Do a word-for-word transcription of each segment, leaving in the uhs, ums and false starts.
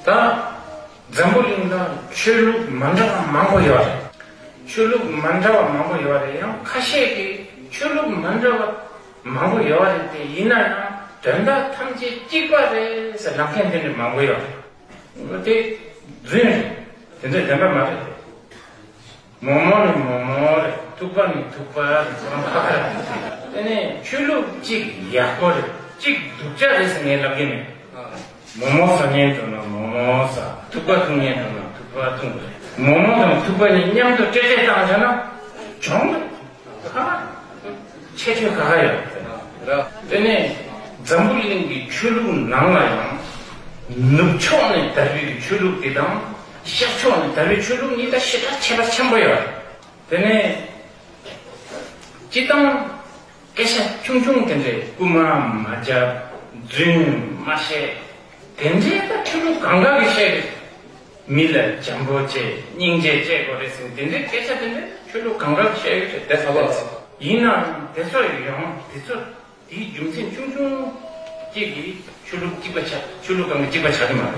ད་འཛམ་བུ་གླིང་ལ་ཆོས་ལུགས་མ་འདྲ་བ་མང་པོ་ཡོད་རེད། ཆོས་ལུགས་མ་འདྲ་བ་མང་པོ་ཡོད་རེད། ཡང་ཁ་ཤས་ཀྱིས་ཆོས་ལུགས་མ་འདྲ་བ་མང་པོ་ཡོད་རེད་དེ། ཡིན་ན་ཡང་དོན་དག་ཐམས་ཅད་གཅིག་པ་རེད་ཟེར་ལབ་མཁན་དེ་འདྲ་མང་པོ་ཡོད་རེད། དེ་རྫུན་རེད། དེ་འདྲ་བདེན་པ་མ་རེད། མོག་མོག་ནི་མོག་མོག་རེད། ཐུག་པ་ནི་ཐུག་པ་རེད། ཁོ་རང་ཁ་ཁ་རེད། དེ་ནས་ཆོས་ལུགས་གཅིག་ཡག་པོ་རེད། གཅིག་སྡུག་ཅག་རེད་ཟེར་ངས་ལབ་ཀྱི་མེད། མོག་མོག་ཟ་མཁན་འགྲོ་ན་མོག་མོག་ཟ། ཐུག་པ་འཐུང་མཁན་འགྲོ་ན་ཐུག་པ་འཐུང་དགོས་རེད། མོག་མོག་དང་ཐུག་པ་གཉིས་མཉམ་དུ་སྤྲེལ་སྤྲེལ་བཏང་བྱས་ན་གྱོང་རེད། ཁ་ཁ་ཁྱད་ཆོས་ཁ་ཁ་ཡོད་རེད། དེ་ནས་འཛམ་བུ་གླིང་གི་ཆོས་ལུགས་ནང་ལ་ཡང་ནུབ་ཕྱོགས་ནས་དར་བའི་ཆོས་ལུགས་དེ་དང་ཤར་ཕྱོགས་ནས་དར་བའི་ཆོས་ལུགས་གཉིས་ཀ་ཞེ་དྲག་ཁྱད་པར་ཆེན་པོ་ཡོད་རེད། དེ་ནས་སྤྱིར་བཏང་སྐད་ཆ་ཆུང་ཆུང་དེ་འདྲའི་རྐུ་མ་མ་རྒྱབ། རྫུན་མ་བཤད། དེ་འདྲའི་ད་ཆོས་ལུགས་གང་ག་གིས་བཤད་རེད། མི་ལ་བྱམས་པོ་བྱེད། སྙིང་རྗེ་བྱེད་དགོས་རེད་ཟེར། དེ་འདྲའི་སྐད་ཆ་དེ་འདྲ་ཆོས་ལུགས་གང་ག་གིས་བཤད་ཡོད་རེད། དེ་ཚོ་ཡིན་ནའང་དེ་ཚོ་ཡང་དེ་ཚོ་དེའི་རྒྱུ་མཚན་ཆུང་ཆུང་གཅིག་གིས་ཆོས་ལུགས་གཅིག་པ་ཆགས། ཆོས་ལུགས་གང་ག་གཅིག་པ་ཆགས་ཀྱི་མ་རེད།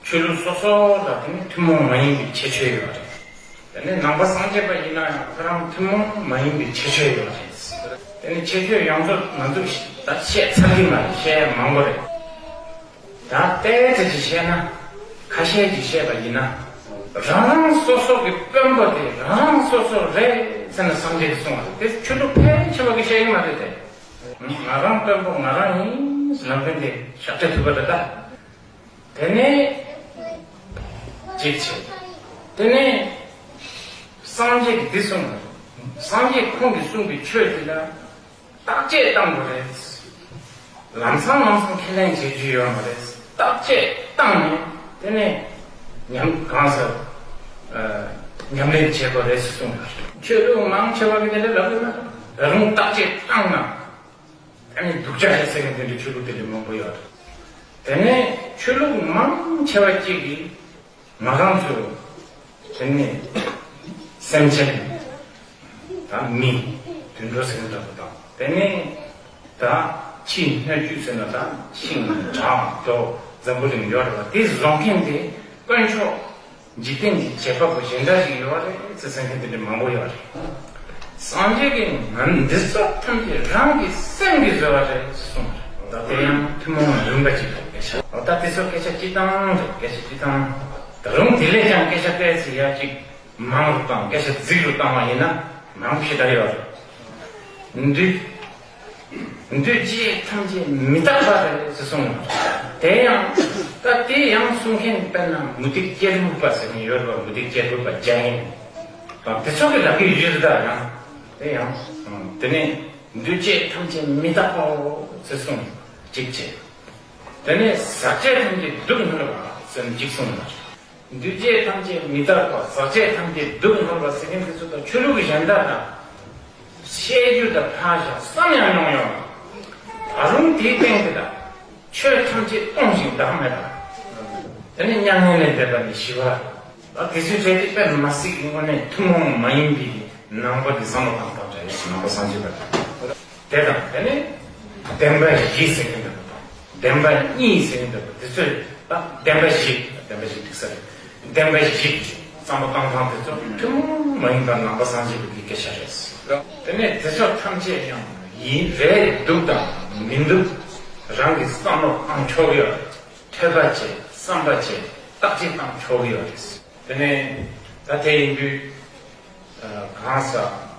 ཆོས་ལུགས་སོ་སོ་ལ་དེ་ནི་ཐུན་མོང་མ་ཡིན་པའི་ཁྱད་ཆོས་ཡོད་རེད། དེ་ནི་ནང་པ་སངས་རྒྱས་པ་ཡིན་ན་ཡང་ཁོ་རང་ཐུན་མོང་མ་ཡིན་པའི་ཁྱད་ཆོས་ཡོད་རེད། དེ་ནི་ཁྱད་ཆོས་ཡོངས་རྫོགས་ང་ཚོས་ད་བཤད་ཚར་གྱི་མ་རེད། བཤད་ཡ་མང་པོ་རེད། ད་ལྟའི་ཆ་ཅིག་བཤད་ན། ཁ་ཤས་ཀྱིས་བཤད་པ་ཡིན་ན། རང་རང་སོ་སོ་གི་དཔོན་པོ་དེ་རང་རང་སོ་སོ་རེད་ཟེར་ནས་སངས་རྒྱས་ཀྱིས་གསུངས་པ་རེད། དེ་ཆོས་ལུགས་ཕལ་ཆེ་བ་གིས་བཤད་ཀྱི་མ་རེད་དེ། ང་རང་དཔོན་པོ་ང་རང་ཡིན་ཟེར་ལབ་མཁན་དེ་ཤ་ཁྲག་ཐུབ་པ་རེད་ད། དེ་ནས་གཅིག་བྱས། དེ་ནས་སངས་རྒྱས་ཀྱིས་འདི་གསུངས་པ་རེད། སངས་རྒྱས་ཁོང་གིས་གསུངས་པའི་ཆོས་དེ་ལ་བརྟག་དཔྱད་བཏང་དགོས་རེད། ལམ་སང་ལམ་སང་ཁས་ལེན་བྱེད་རྒྱུ་ཡོད་མ་རེད། བརྟག་དཔྱད་བཏང་ནས་དེ་ནས་ཉམས་གང་ཟེར། ཨ། ཉམས་ལེན་བྱེད་དགོས་རེད་ཟེར་གསུངས་པ་རེད། ཆོས་ལུགས་མང་ཆེ་བ་གིས་དེ་འདྲ་ལབ་ཡོད་ན། ད་རུང་བརྟག་དཔྱད་བཏང་ན། ཨ་ནི་སྡུག་ཅག་རེད་ཟེར་མཁན་དེ་འདྲའི་ཆོས་ལུགས་དེ་འདྲ་མང་པོ་ཡོད་རེད། དེ་ནས་ཆོས་ལུགས་མང་ཆེ་བ་གཅིག་གིས་ང་རང་ཚོ་དེ་ནི་སེམས་ཅན་དང་མི་དུད་འགྲོ་ཟེར་མཁན་འདྲ་པོ་དང་། དེ་ནས་ད་ཕྱིའི་སྣོད་བཅུད་ཟེར་ན་ད་ཤིང་བྲག་རྡོ་འཛམ་བུ་གླིང་ཡོད་རེད་པ། དེ་བཟོ་མཁན་དེ་དཀོན་མཆོག་འཇིག་རྟེན་གྱི་བྱེད་པ་པོ་གཞན་དག་ཞིག་ཡོད་རེད་ཟེར་ཟེར་མཁན་དེ་འདྲ་མང་པོ་ཡོད་རེད། སངས་རྒྱས་ཀྱིས་ང་འདི་ཚོ་ཐམས་ཅད་རང་གི་སེམས་ཀྱིས་བཟོས་པ་རེད་གསུངས་རེད། ད་དེ་ཡང་ཐུན་མོང་མ་ཡིན་པ་ཅིག་རེད་སྐད་ཆ། ད་དེ་ཚོ་སྐད་ཆ་སྤྱིར་བཏང་རེད། སྐད་ཆ་སྤྱིར་བཏང་། ད་རུང་དེ་ལས་ཀྱང་སྐད་ཆ་ཏོག་ཙམ་ཡར་ཅིག་མང་རུ་བཏང་། སྐད་ཆ་རྫིག་རུ་བཏང་བ་ཡིན་ན་མང་ཞེ་དྲག་ཡོད་རེད། འདུས། འདུས་བྱས་ཐམས་ཅད་མི་རྟག་པ་རེད་ཟེར་གསུངས། དེ་ཡང་ད་དེ་ཡང་གསུང་མཁན་དཔེར་ན་མུ་སྟེགས་སྐྱེས་བུ་པ་ཟེར་མཁན་ཡོད་རེད་པ། མུ་སྟེགས་སྐྱེས་བུ་པ་རྒྱ་ཡིན་དང་དེ་ཚོ་གིས་ལབ་ཀྱི་ཡོད་རེད། ད་ཡང་དེ་ཡང་དེ་ནས་འདུས་བྱས་ཐམས་ཅད་མི་རྟག་པའོ་ཟེར་གསུངས། གཅིག་བྱས། དེ་ནས་ཟག་བཅས་ཐམས་ཅད་སྡུག་བསྔལ་བ་ཟེར་ནས་གཅིག་གསུངས། འདུས་བྱས་ཐམས་ཅད་མི་རྟག་པ། ཟག་བཅས་ཐམས་ཅད་སྡུག་བསྔལ་བ་ཟེར་མཁན་དེ་ཚོ་དང་ཆོས་ལུགས་གཞན་དག་དང་བཤད་རྒྱུ་དང་ཕར་བཞག་བསམ་ཡང་མྱོང་ཡོང་། ད་རུང་དེའི་སྟེང་དེ་དང་ཆོས་ཐམས་ཅད་སྟོང་ཞིང་བདག་མེད་པ། དེ་ནི་མྱ་ངན་ལས་འདས་པ་ནི་ཞི་བ། ད་དེ་ཚོའི་གྲས་དེ་དཔེ་མ་སྲིད་ཀྱི་དངོས་གནས་ཐུན་མོང་མ་ཡིན་པའི་ནང་པ་གི་བསམ་བློ་བཏང་སྟངས་འདྲ་ཡོད། ནང་པ་སངས་རྒྱས་པ་དང་། དེ་དང་དེ་ནས་བདེན་པ་བཞི་ཟེར་མཁན་འདྲ་པོ་དང་། བདེན་པ་གཉིས་ཟེར་མཁན་འདྲ་པོ། དེ་ཚོས་ད་བདེན་པ་བཞི། བདེན་པ་བཞི་འགྲིག་ས་རེད། བདེན་པ་བཞི་བསམ་བློ་བཏང་སྟངས་དེ་ཚོ་ཐུན་མོང་མ་ཡིན་པ་ནང་པ་སངས་རྒྱས་པའི་སྐད་ཆ་རེད། དེ་ནས་དེ་ཚོ་ཐམས་ཅད་ཡང་ཡིན་རེད་འདུག་དང་མི་འདུག་རང་གི་བསམ་བློ་བཏང་ཆོག་གི་ཡོད་རེད། ཐོས་པ་བྱེད། བསམ་པ་བྱེད། བརྟག་དཔྱད་བཏང་ཆོག་གི་ཡོད་རེད། དེ་ནས་ད་དེ་ཡིན་དུས། ཨ། གང་ཟག་